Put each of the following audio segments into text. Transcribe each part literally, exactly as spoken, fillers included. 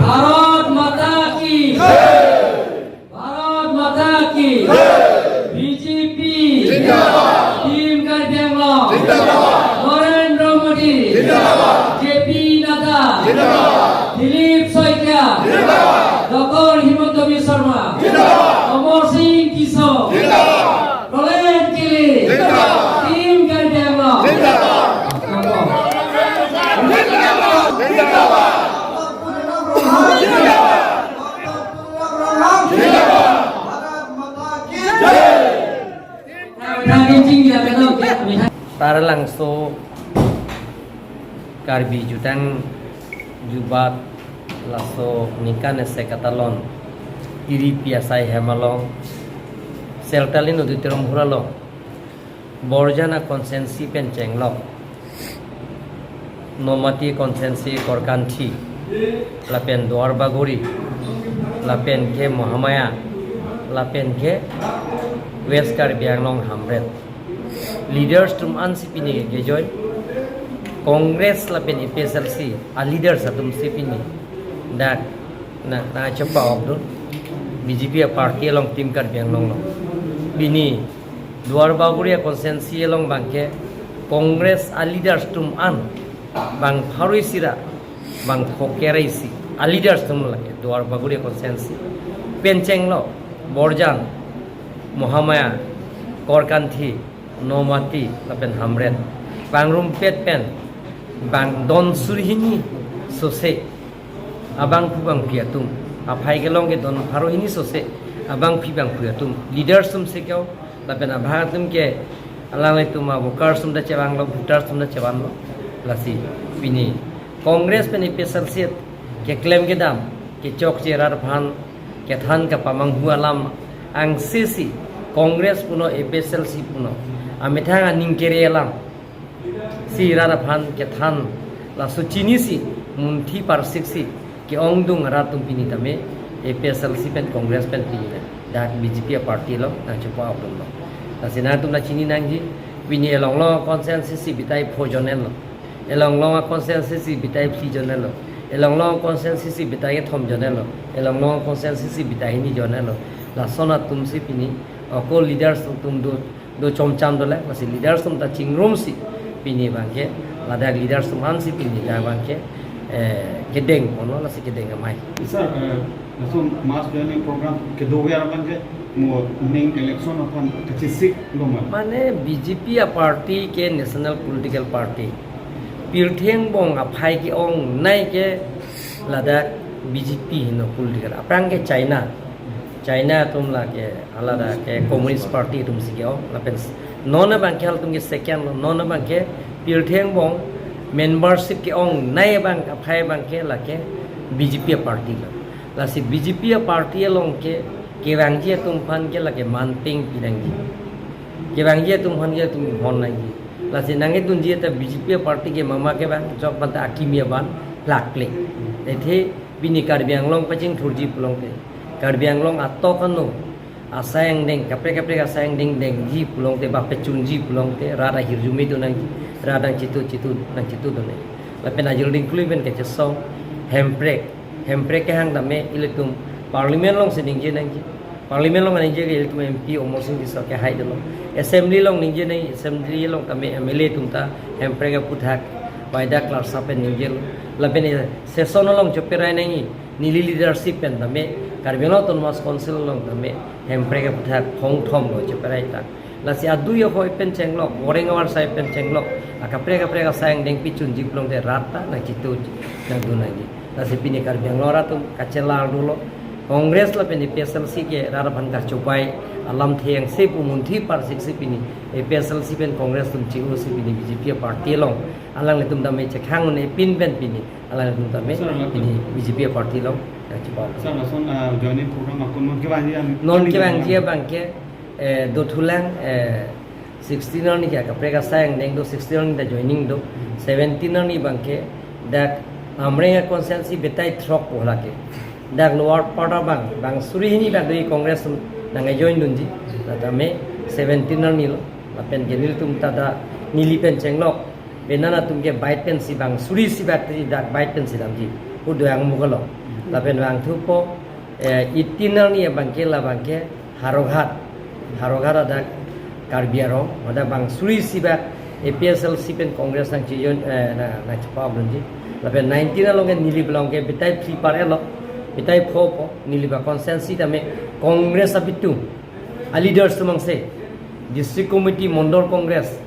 ভারত মাতা কি, ভারত মাতা কি, বিজেপি জিন্দাবাদ। টিম কার্বি আংলং জিন্দাবাদ। নরেন্দ্র মোদী জিন্দাবাদ। জে পি নাড্ডা জিন্দাবাদ। দিলীপ শইকীয়া জিন্দাবাদ। ডক্টর হিমন্ত বিশ্ব শর্মা জিন্দাবাদ। অমর সিং টিসো জিন্দাবাদ। Roland Killing জিন্দাবাদ। টিম কার্বি আংলং জিন্দাবাদ। জিন্দাবাদ। জিন্দাবাদ। Taralangso Karbi Jutang Jubat laso ningkan isi katalon iri pi asai hem along Seltalin Auditorium hura along Borjan a constituency pen chenglok Nomati constituency Korkanthi, lapen Duar Bagori, lapen ke Mahamaya, lapen ke West Karbi Anglong Hamren. Leaders atum ansi pini ke join Congress lapen A P H L C a leaders atum si pini dak na na chepa ok dun B J P a party along Team Karbi Anglong lo. Pini Duar Bagori a constituency along bangke Congress a leaders atum an bang pharo isi ra bang phokere isi a leaders atum lake Duar Bagori a constituency pen chenglok Borjan, Mahamaya, Korkanthi, Nomati lapen Hamren pangrumpet pen bang don suri hini sose abangphu bangphi atum, aphai kelong ke don pharo hini sose abangphi bangphi atum, leaders atum si ke-o, lapen abang atum ke alanglitum a workers atum ta chevanglo, voters atum ta chevanlo. Lasi pini Congress pen A P H L C keklem kedam kechokche rat aphan kethan kapamanghu alam angse si Congress puno A P H L C puno amethang aning kere alam si rat aphan kethan laso chinisi munthi parsik si ke-ongdung rat atum pini tame A P H L C pen Congress pen pini na dak B J P a party lo nangchepa ok dun lo. Lasi nangtum na chini nangji, pini Elonglong constituency si bitai pho jon-et lo, Elonglong constituency si bitai phli jon-et lo, Elonglong constituency si bitai kethom jon-et lo, Elonglong constituency si bitai hini jon-et lo. Lason atum si pini ako leaders atum do do chomcham dole, lasi leaders atum ta chingrum si pini bangke ladak leaders atum ansi pini dak bangke eh, kedeng ono lasi kedeng amai. Sir, eh, lason mass joining program kedo-ver abangke mo ning election aphan kachesik lo ma? Mane B J P a party ke national political party. Pirthe angbong aphai ke-ongnei ke ladak B J P hino political. Aphrang ke China. China atum lake alada ke Communist Party atum si ke-ong, lapen non abangke halatum ke second lo, non abangke pirthe angbong membership ke-ongnei abang aphai abangke lake B J P a party lo. Lasi B J P a party along ke kevangji atum aphan ke lake manpeng pinangji. Kevangji atum aphan ke atum hon nangji. Lasi nangkedunji ta B J P a party ke mama ke bang jok banta akimi aban plak plek. Ethe pini Karbi Anglong pachingthurji pulote, Karbi Anglong atok ano asai angdeng, kaprek kaprek asai angdeng dengji pulote, ba pechunji pulote, rat ahirjume do nangji, rat nangchitu chitu nangchitu do nangji. Lapen ajol ding klui pen kachesong, hemprek, hemprek kehang tame ilitum Parliament along si ningje nangji. Parliament along ningje ke ilitum M P Amarsing Tisso kehai dolo. Assembly along ningje nangji, Assembly along tame M L A atum ta hemprek aphuthak waida klarsa pen ningje lo. Lapen session along choperai nangji, neli leadership pen tame Karbi Anglong Autonomous Council along tame hemprek aphuthak khongthom lo choperai ta. Lasi adui ahoi pen chenglok, voreng avarsai pen chenglok, akaprek kaprek asai angdeng pichunji pulote rat ta nangchitu nangdun nangji. Lasi pini Karbi Anglong rat atum kachelar dolo. Congress lapen A P H L C ke rat aphan kachobai alamthe angse pu munthi parsik si pini A P H L C pen Congress atum chi-o si pini B J P a party along alanglitum tame chekhang un-e pin pen pini alanglitum tame Sir, pini B J P a party along nangchepa. Sir, lason, ah, joining program akon non kevangji an-, non kevangji abangke, eh, dothulang, eh, sixteen arni ke kaprek asai angdeng do, sixteen arni ta joining do, seventeen arni abangke dak Amreng a constituency bitai throk pu lake. Dak Lower Parda bang, bang suri hini dak do Congress nangjoin dunji, la tame seventeen arni lo. Lapen ke nelitum ta dak neli pen chenglok, penan atum ke bike pensi bang suri isi bak ti dak bike pensi damji pu do yang mukalo. Lapen bang thupo, eh, eighteen arni abang ke labang ke Howraghat, Howraghat adak Karbi arong, adak bang suri isi bak A P H L C pen Congress nangchijoin, eh, na, nangchepap dunji. Lapen nineteen along ke neli belong ke bitai phli par elo, bitai pho po, neli ba constituency tame Congress abitung a leaders atum angse, District Committee, Mondol Congress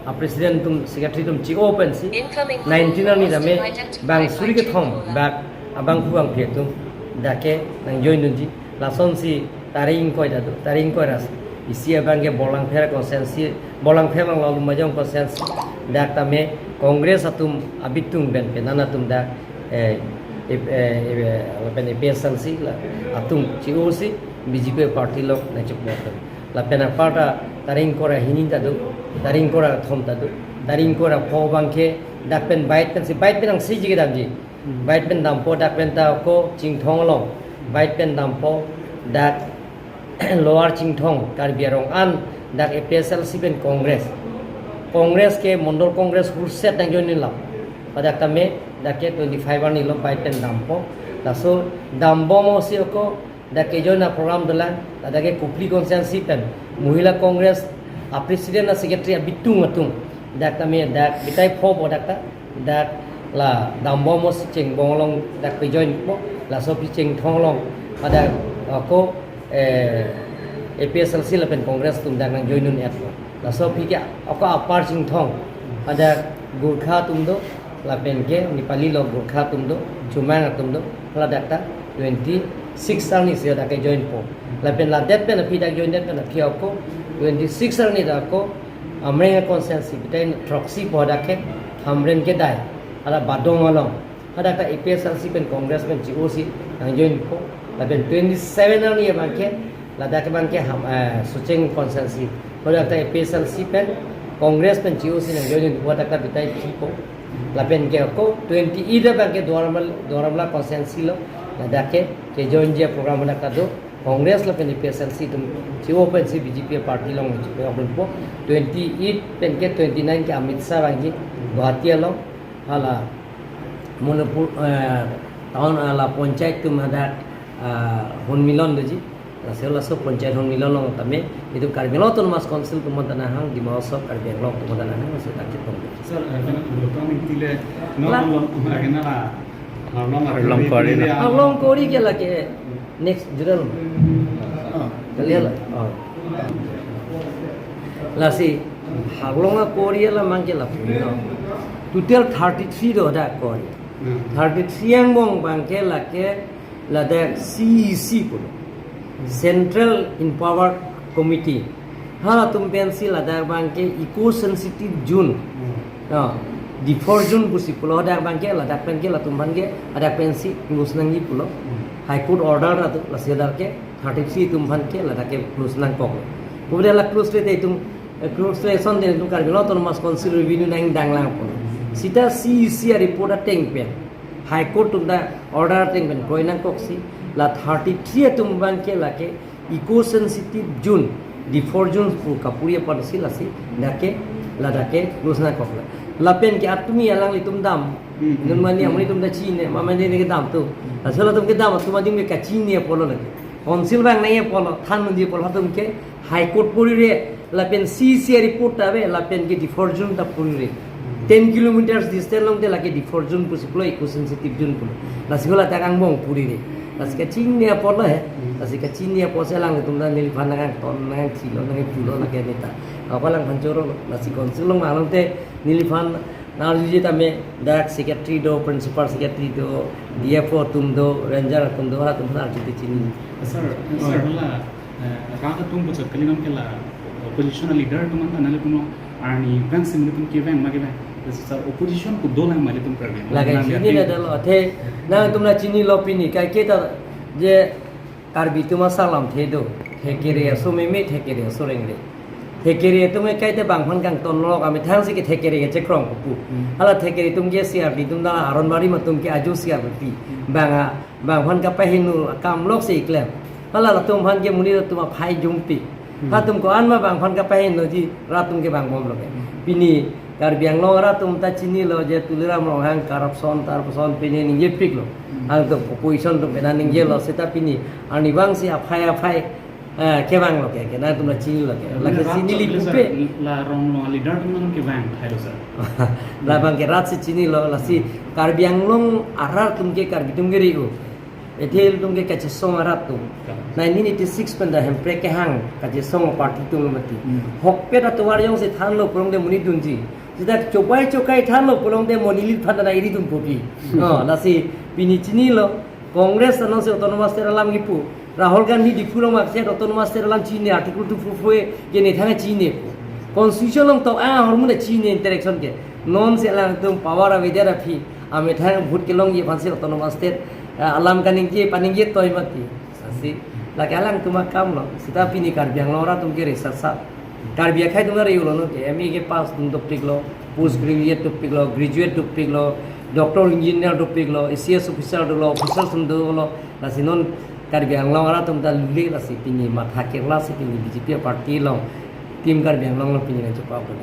a president atum, secretary atum chi-o pensi, nineteen arni tame bang suri kethom bak abang khuang phe atum dak ke nangjoin dunji. Lasonsi tarik ingkoi ta do, tarik ingkoi ra isi abang ke Borlangpher constituency, Borlangpher along Lumajong constituency dak tame Congress atum abitung pen penan atum dak, eh, eh, eh, eh, lapen A P H L C la atum chi-o si B J P party along nangchepap. Lapen apar ta tarik ingkoi ra hini ta do, tarik ingkoi ra thom ta do, tarik ingkoi ra pho abang ke dak pen bike pensi, bike pen angse ji kedamji. Bike pen dampo, dak pen ta ako Chinthong along bike pen dampo, dak Lower Chinthong, Karbi arong an, dak A P H L C pen Congress, Congress ke Mondol Congress hurset nangjoin-in lo. Hadak tame dak ke twenty-five arni lo bike pen dampo. Laso dambom si ako dak kejoin a program dolang, ladak ke Kopili constituency pen Mohila Congress a president a secretary abitung atum dak tame dak bitai pho po dak ta, dak la dambom si Chengbong along dak pejoin po, laso pi Chinthong along pada ako, eh, A P H L C lapen Congress atum dak nangjoin-un-et po. Laso pi ke ako apar Chinthong, pada Gorkha atum do, lapen ke Nepali lo Gorkha atum do, Chomang atum do, ladak ta twenty-six arni si dak kejoin po. Lapen ladet pen aphi dak join det pen aphi ako twenty-six arni dak ako Amreng constituency bitai throksi po dak ke Hamren kedai, hala Badong along. Hadak ta A P H L C pen Congress pen chi-o si nangjoin po. Lapen twenty-seven arni abang ke, ladak abang ke Ham, eh, Socheng constituency. Hadak ta A P H L C pen Congress pen chi-o si nangjoin po, hadak ta bitai chi po. Lapen ke ako twenty-eight abang ke Duar Amla, Duar Amla constituency lo, ladak ke kejoin ji a program hadak ta do. Congress lapen A P H L C atum chi-o pensi B J P party along chi-o po. Twenty-eight pen ke twenty-nine ke Amit Shah vangji Guwahati along, hala Manipur, eh, town, hala panchayat atum hadak, ah, honmilon doji. Laso laso panchayat honmilon along tame itum Karbi Anglong Autonomous Council atum ta nahang, Dima Hasao Karbi Anglong atum ta nahang, laso ta chetong. Sir, eh, kan Gurkha meeting le, no, la, long, lagi na la, long, long, Arlong Kori la. Arlong Kori ke lake next judal. Oh. Kali la. Oh. Lasi Arlong Kori la mang ke la, no. Total thirty-three do dak Kori. Hmm. Thirty-three angbong abang ke lake ladak C E C pulo, Central Empowered Committee. Halatum pensi ladak abang ke eco sensitive zone. Hmm. Ah, defer zone pusi pulo, hadak abang ke, ladak pen ke, latum aphan ke, hadak pensi close nangji pulo. Hmm. High Court order atu, lasi hadak ke thirty-three atum aphan ke ladak ke close nangkok. Kemudian la close le te itum, eh, close le ason te itum Karbi Anglong Autonomous Council revenue nangdang lang pulo. Seta C E C a report ateng pen, High Court atum ta order ateng pen kroi nangkok si, la thirty-three atum abang ke lake eco sensitive zone, defer zone pu kapuri apar si, lasi dak ke, ladak ke close nangkok la. Lapen ke atumi alanglitum dam. Hmm. Nun mani amonit atum ta chini, ma mani ne kedam tu. Asal atum kedam atum adim ke kachini apotlo lake. Council abang nangji apotlo, than nangji apotlo atum ke High Court puri re, lapen C E C a report ta ave, lapen ke defer zone ta puri re. Ten kilometers distance along te lake defer zone pusi pulo, eco sensitive zone pulo. Lasi hala ta angbong puri re. Lasi kachini apotlo he. Lasi kachini apot si alanglitum ta neliphan nangkangton, nangkangthilo, nangkangpulo lake neta. Ako alangphan choro, lasi council along along te neliphan nang-arjuji tame dak secretary do, principal secretary do, D F O atum do, ranger atum do, halatum nang-arju te chini. Sir, sir, hala, eh, rang atum puchot kali nang ke la opposition leader atum an nangli puno arni vang sim atum kevang ma kevang. Sir, opposition kedo lang ma atum kevang. Lake nang chini lihat la dolo, athe nangtum la chinilo pini, kaike ta je Karbi atum asar lamthe do, thekere aso meme, thekere aso rengre. Thekere atum ke kaite bang aphan kangton lok, amethang si ke thekere ke chekrong pu. Hmm. Hala thekere atum ke C R P atum ta aron bari ma atum ke ajo C R P. Hmm. Bang a, bang aphan kapahingno akam lok si klem. Hala latum aphan ke monit atum aphai jumpi. Hatum ko-an ma bang aphan kapahenlo ji, rat atum ke bang bomlo ke. Pini Karbi Anglong arat atum ta chinilo je Tuliram Ronghang corruption, corruption pini ningjepiklo. Hangtum opposition atum pena ningjelo, seta pini arnivang si aphai aphai, eh, kevanglo ke, ke nangtum la chinilo ke. Lake chinili pupe. La rong long leader atum nang kevang thailo sir. Labang ke rat si chinilo, lasi Karbi Anglong arat atum ke, Karbi atum ke ri-o. Ethe ilitum ke kachesong arat atum. Nineteen eighty-six pen ta Hemprek kehang kachesong party atum lo mati. Hmm. Hokpet atovar jongsi thanlo pulotangte monit dunji. Seta chobai chokai thanlo pulotangte mo neli aphan ta nang-iri dunpo pi. Hmm. Oh, lasi pini chinilo, Congress anong si autonomous state alam kipu. Rahul Gandhi Diphu along makset autonomous state alam chini, Article two four four A ke nethang chinipo. Constitution along tok ahormu ta chini interaction ke. Non si alangtum power avedet aphi amethang vote kelongji aphan si autonomous state, ah, alam kaningje paningje toi mati. Lasi lake alangtum akamlo. Seta pini Karbi Anglong arat atum ke resatsa. Karbi akhei atum ari ulo no ke, M A ke pass atum dopiklo, post graduate dopiklo, graduate dopiklo, doctor engineer dopiklo, A C S officer dolo, officer atum dolo. Lasi non Karbi Anglong arat atum ta lule, lasi pini matha kerla si pini B J P party along, Team Karbi Anglong along pini nangchepao ko.